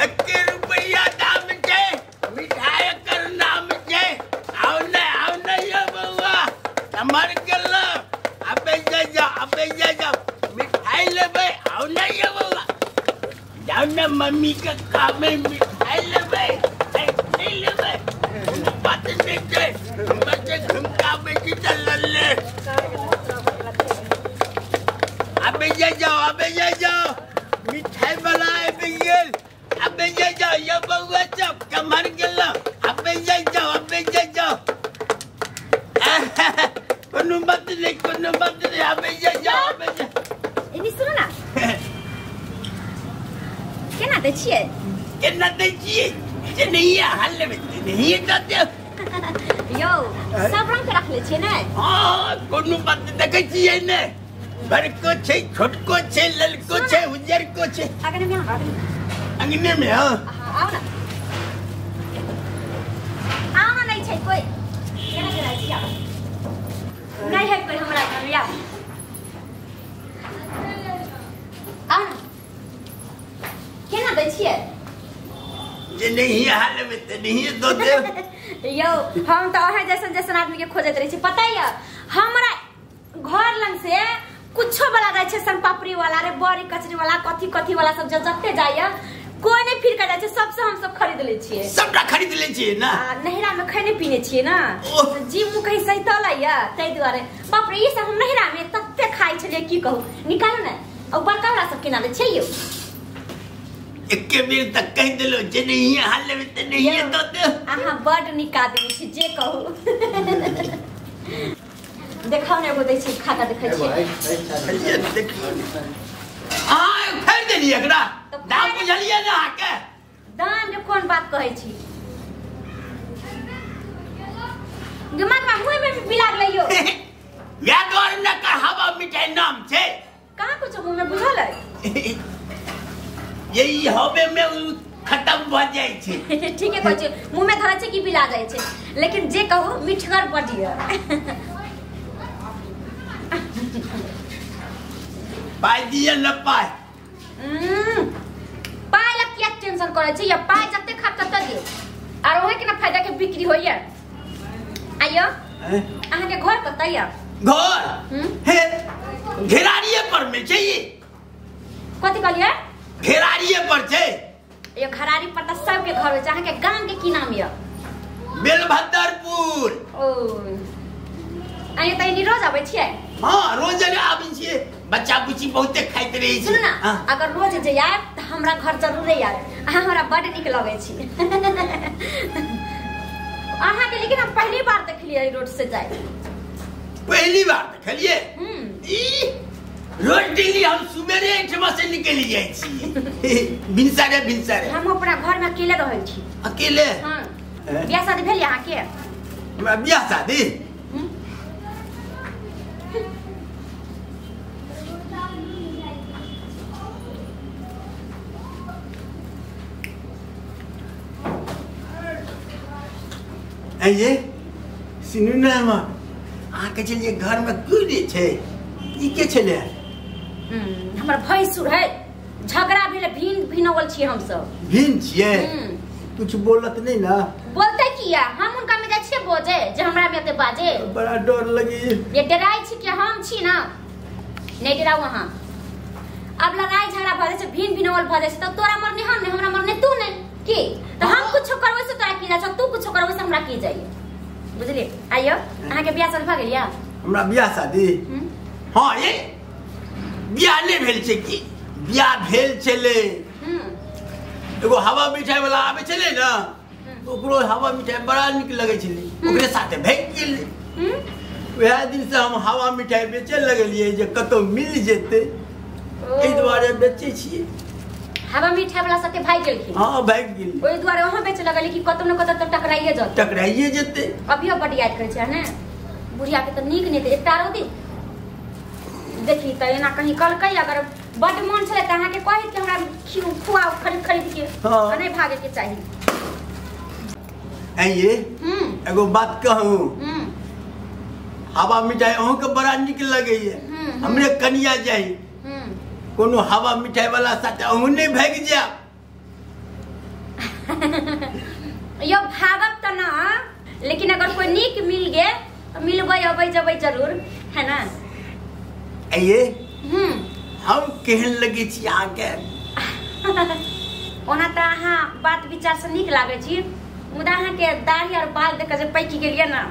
1 रुपैया दाम छै मिठाई कर नाम छै। आउ ने आउ ने यौ बौआ हमर गेल आबे जा आबे जा मिठाई लेबै। आउ ने यौ बौआ जाउ ने मम्मी के कामे मिठाई लेबै नहीं लेबै कोनो बात नहीं छै हमर जे घुमकाबै छी तऽ लल्ले। आबे जाओ आबे जाओ मिठाई वाला आबि गेल। आबे जाओ यौ बौआ सब कमर गेल। आबे जाओ आबे जाओ कोनो बात नहीं कोनो बात नहीं। आबे जाओ आबे जाओ। एनी सुनू ना केना दै छियै? केना दै छियै जे नहीं हाल लेबै नहीं दे यौ सब रंग के रखले छियै ने? हां कोनो बात देखै छियै ने बड़को छै छोटको छै ललको छै उजरको छै। अगने में आउ अंगने में। हां आउ ना आउ ना नहीं छै कोई केना केना छी आउ नहीं है कोई हमरा घर में। आउ आउ ना केना दै छियै? जे नहीं हाल में ते नहीं दो दे। यौ हम त ओहे जैसन जैसन आदमी के खोजैत रहै छी पता य। हमरा घर लंग से कुछो वाला जाइ छै सनपापड़ी वाला रे बड़ी कचरी वाला कथी कथी वाला सब जते जाइए कोई नहीं फिर के जाइ छै सबसे हम सब खरीद लै छियै। सबटा खरीद लै छियै ना? नहिरा में खैने पीने छियै ना जी मुँह कहीं सहितल य ताहि दुआरे। बाप रे ई सब हम नहिरा में तते खाइ छलियै की कहू। निकालू ने और बड़का वाला सब केना दै छियै यौ? एके बेर तक कहि देलो जे नहीं हाल लेबै ते नहीं दो दे। अहाँ बड नीक आदमी छी जे कहू। देखाउ ने एगो दै छी खा के देखै छियै। देखियौ अहाँ खरीद देलियै एकरा दाम बुझलियै ने अहाँके? दाम के कोन बात कहै छी दिमाग में मुँह में मिला गेलै यौ। या दुआरे ने हवा मिठाई नाम छै। कहाँ कुछ मुँह में बुझल है? यही हवे में खत्म भ जाइ छै। ठीक है कहै छै मुँह में धरै छै कि बिला जाइ छै लेकिन जे कहू मिठगर बड य। पाइ दिअ न पाइ। पाइ ला किया टेंशन करै छी? या पाइ जते खा तते दे आर ओहे के ना फायदा के बिक्री होइया। आइयो अहाँ के घर कतऽ य? घर हे घेरारिये पर में छै। कथी कहलियै? घेरारिये पर छै। यो घरारी पर त सबके घर होइ छै। अहाँ के गाम के की नाम य? बेलभद्रपुर। ओ आइयो त एनी रोज आबै छियै? हां रोज आबै छियै बच्चा बुच्ची बहुते खाइत रहै छै। सुनू ना अगर रोज जे आयब त हमरा घर जरूरे आयब। अहाँ हमरा बड नीक लगै छी अहाँ के। लेकिन हम पहली बार देखलियै रोड से जाय। पहली बार देखलियै? ई रोज डेली हम सुबेरे एठमा से निकलि जाइ छी भिनसरे भिनसरे। हम अपना घर में अकेले रहै छी। अकेले? हां। बियाह शादी भेल अहाँ के? हमरा बियाह शादी ये सुनू ने अहाँ के छलियै घर में कोई नहीं छै ई के छलै? हमर भैंसुर है झगड़ा भेल भिन भिनवल छियै हम सब। भिन छियै? कुछ बोलत नहीं ना? बोलते किया हम उनका में जाइ छियै बोजे जे हमरा में एते बाजे। बड़ा डर लगी। ये डराइ छी कि हम छी ना नहीं डराउ अहाँ। अब लड़ाई झगड़ा भ जाइ छै भिन भिनवल भ जाइ छै त तोरा मरने हम नहीं हमरा मरने तू नहीं की तो हम कुछ करबै से तोरा की जाइ छै तू कुछ करबै से हमरा की जाइ बुझलियै? आइयो अहाँ के बियाह शादी भ गेल या? हमरा बियाह शादी हां ये बियाह नहीं भेल छै की? बियाह भेल छलै एगो हवा मिठाई वाला आबै छलै ना ओकरो हवा मिठाई बड़ा नीक लगै छलै ओकरे साथे भागि गेलै। वएह दिन से हम हवा मिठाई बेचे लगलियै जे कतौ मिल जेतै एहि दुआरे बेचै छियै। हवा मिठाई वाला साथे भागि गेलखिन? हां भागि गेल। ओहि दुआरे अहाँ बेचे लगलियै कि कतौ न कतौ त टकराइए जेतै। टकराइए जेतै। अभियो बड याद करै छै ने बुढ़िया के त नीक नहि एकटा आरो दी देखी त एना कहीं कलकै अगर बड मन छलै त अहाँ के कहैत कि हमरा खुआउ खरीद खरीद के नहीं भागे के चाही। आइए एगो बात कहूँ हवा मिठाई अहूँ के बड़ा नीक लगैया हमरे कनिया जाई कोनो हवा मिठाई वाला साथे अहूँ नहीं भागि जायब। यो भागब त ना, लेकिन अगर कोई नीक मिल गए तो मिलबै अबै जबै जरूर, है ना? आइए। हम केहन लगे छी अहाँके? ओना त अहाँ बात विचार से नीक लागै छी, मुदा अहाँके दाढ़ी और बाल देख के जे पैकि गेलियै ना,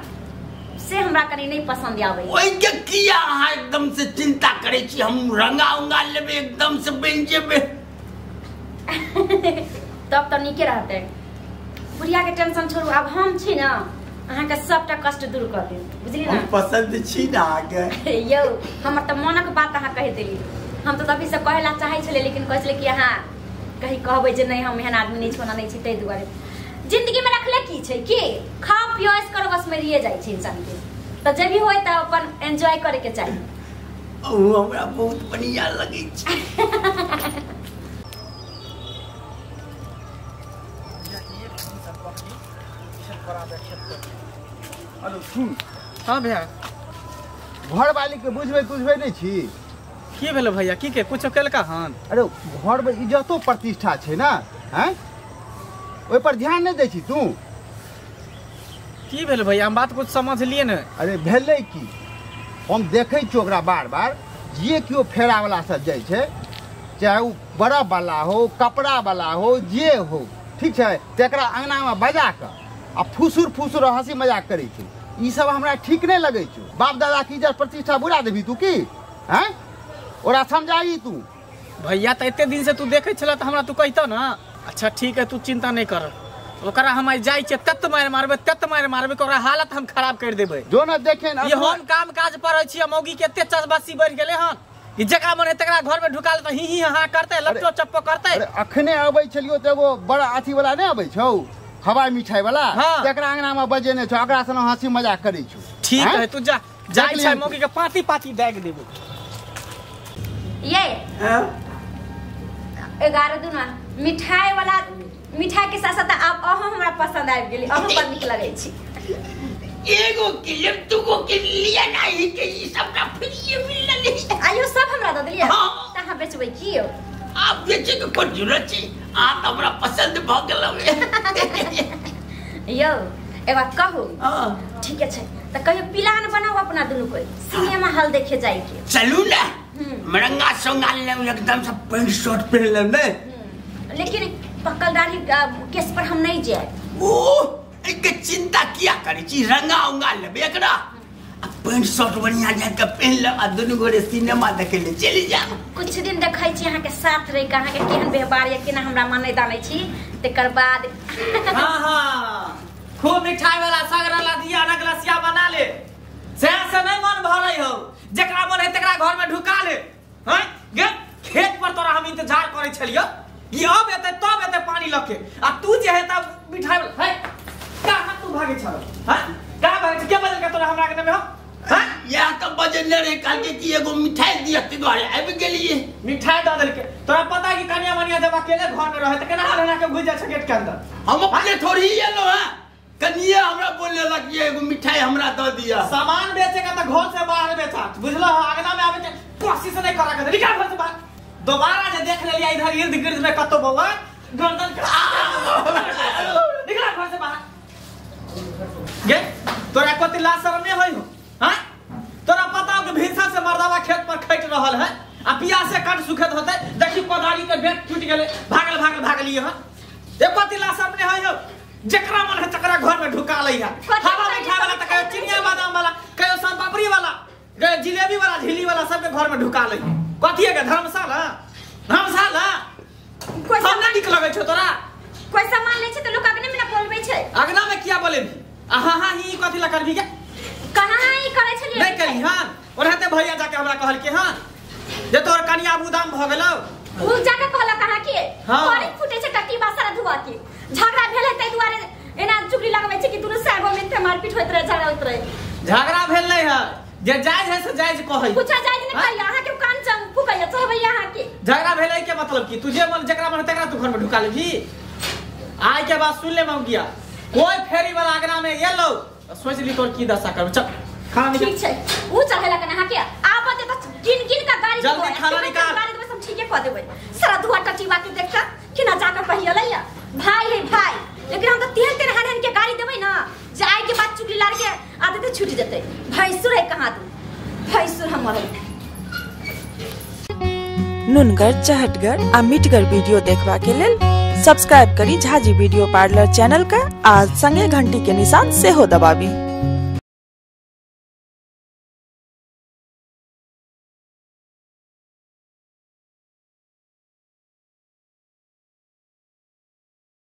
से हमरा कनी नहीं पसंद आबै। ओइके किया अहाँ एकदम से चिंता करै छी? हम रंगा उंगा लेबै, एकदम से बनि जेबै। तब त नीके रहतै। बुढ़िया के टेंशन छोड़ू, अब हम छी ना, अहाँके सबटा कष्ट दूर कर देब, बुझली ना? हम पसंद छी ना अहाँके। यौ हमर त मनक बात अहाँ कहि देली। हम त तभी से कहै ला चाहै छलियै, लेकिन कहै छलियै कि अहाँ कहीं कहबै जे नहीं हम एहन आदमी नहीं छोना नहीं छी, ताहि दुआरे। जिंदगी में रखले की छै कि खाओ पियो ऐश करो, बस मरिए जाइ छै इंसान के। त जे भी होय त अपन एंजॉय करे के चाही। ओ हमरा बहुत बढ़िया लगै छै। हेलो सुन। हाँ भैया। घर वाली के बुझबै तुझबै नहीं छी? की भेलो भैया? की के कुछो केलका हन? अरे घर में इज्जतो प्रतिष्ठा छै ना, हैं? ओहि पर ध्यान नहीं दै छी तू। की भेल भैया? हम बात कुछ समझलिए ने। अरे भेलै की, हम देखै छियै ओकरा बार बार, जे केओ फेरा वाला सब जाइ छै, चाहे ओ बरफ वाला हो, कपड़ा वाला हो, जे हो, ठीक छै, तकरा अंगना में बजा कऽ आ फुसुर फुसुर हंसी मजाक करै छै। ई सब हमरा ठीक नहीं लगै छै। बाप दादा की इज्जत प्रतिष्ठा बुरा देबी तू की? हैं? ओकरा समझाही तू। भैया त एते दिन से तू देखै छला त हमरा तू कहितौ ना। अच्छा ठीक है, तू चिंता नहीं कर, ओकरा हम आइ जाइ छियै तत मारि मारबै, तत मारि मारबै कि ओकरा हालत हम खराब कर देबै। जो ना देखे ना ये हम काम काज पर छियै, मौगी के एते चसबसी बढ़ि गेलै हन कि जकरा मन है तकरा घर में ढुका लेतै, ही ही हाँ करतै, लपटो चप्पो करतै। अरे अखने अबै छलियो त एगो बड़ा अथी वाला नहीं अबै छौ, हवाई मिठाई वाला, तकरा अंगना में बजेने छौ, ओकरा संग हंसी मजाक करै छौ। ठीक है तू जा, जाइ छै मौगी के पाती पाती दागि देबै। ये 11 दुना मिठाई वाला, मिठाई के साथ साथ आप अहाँ हमरा पसंद आबि गेली, अहाँ बड़ नीक लगै छी। एगो के दूगो के लिया नहीं के ई सबटा फ्री मिलल। आइयो सब हमरा दऽ देलियै। त अहाँ बेचबै की यौ? आप बेचै के कोन जरूरत छै, अहाँ त हमरा पसंद भऽ गेल। यौ एक बात कहू? ठीक छै, त कहियो प्लान बनाउ अपना दुनू कोई सिनेमा हॉल देखे जाय के। चलू ना, मरंगा सोंगा लेब, एकदम से पैंट शर्ट पहिन लेब ने। लेकिन पक्कल दाढ़ी केस पर हम नहीं जाए। ओ एके चिंता किया करै छी, रंगा उंगा लेबै एकरा, आ पैंट शर्ट बढ़िया जाके पहिन लेब आ दुनू गोरे सिनेमा देखे ले चलि जाब। कुछ दिन देखै छी अहाँके साथ रहि के अहाँके केहन व्यवहार या केना हमरा मानै दानै छी, तकर बाद। हाँ हाँ खूब मिठाई वाला सगरा दिया रगलसिया बना ले, से से नहीं मन भरै हो, जकरा मन है तकरा घर में ढुका ले। हैं गे खेत पर तोरा हम इंतजार करै छलियो कि अब एते तब एते पानी लके, आ तू जे है तब मिठाई है कहां तू भागे छल? हां कहां भागे के बदल के तोरा हमरा के में हो? हां या त बजने रे कहलके कि एगो मिठाई दिया ते दुआरे आबि गेलिए, मिठाई the देलके। तोरा पता कि कन्या मनिया जब अकेले घर में रहे त केना हल के घुस जाइ छै गेट के अंदर। हम अपने थोड़ी एलो है, कनिया हमरा बोले लग एगो मिठाई हमरा the दिया। सामान बेचे का त घर से बाहर बेचा, बुझलो? आगना में आबे के कोशिश नहीं करा के निकाल घर से बाहर। दोबारा जे देख लेलिया इधर इर्द गिर्द में कतो बौआ गर्दन के निकल घर से बाहर। गे तोरा कति लाज शरम नहीं होई हो? हां तोरा पता हो कि भिनसा से मर्दावा खेत पर खैट रहल है आ पियास से कंठ सुखत होते, देखी कोदारी के बेट टूट गेले, भागल भागल भागलिए हन। ए कति लाज शरम नहीं होई हो? जकरा मन है तकरा घर में ढुका लै है। हवा मिठाई वाला त कहियो चिनिया बादाम वाला, कहियो सोन पापड़ी वाला, कहियो जिलेबी वाला, झिल्ली वाला सबके घर में ढुका लै। कथी है धर्मशाला? धर्मशाला कोई हम नहीं निक लगै छौ तोरा। कोई सामान लै छै त लोक अगने में ना बोलबै छै। अगना में किया बोलेबी? आ हां हां ही कथी ला करबी के? कहां ई करै छलियै? नहीं करी हां, ओनाते भैया जाके हमरा कहल के हां जे तोर कनिया बुदाम भ गेलौ। उ जाके कहलक अहाँ के पानी फूटे छै टट्टी बासरा धुआ के झगड़ा भेलै तै दुआरे एना चुगली लगबै छै कि दुनू सागो में ते मारपीट होइत रहे, झगड़ा होइत रहे। झगड़ा भेल नहीं है, जे जायज है से जायज कहै। पूछा जायज नहीं कहै, अहाँ के कान चंग फुकैया चाहबै अहाँ के। झगड़ा भेलै के मतलब की तू जे मन जकरा मन तकरा तू घर में ढुका लेबी? आइ के बाद सुन ले मौगिया, कोई फेरी वाला आगना में एलो सोच ली तोर की दशा करब। चल खाना निकाल। ठीक छै, उ चाहेला कने अहाँ के आबत त गिन गिन का गाड़ी जल्दी खाना निकाल। गाड़ी देबै सब ठीके क देबै। सारा धुआ टटीवा के देखता केना जाके कहियलैया। भाई है भाई, लेकिन हम तो तेहन तेहन हन के गाली देबै ना जे आइ के बाद चुगली लार के आदत छूट जेतै। भैंसुर है कहाँ तू, भैंसुर हमर है। नुनगर चहटगर आ मिठगर वीडियो देखबा के लेल सब्सक्राइब करी झाजी वीडियो पार्लर चैनल का आ संगे घंटी के निशान सेहो दबाबी।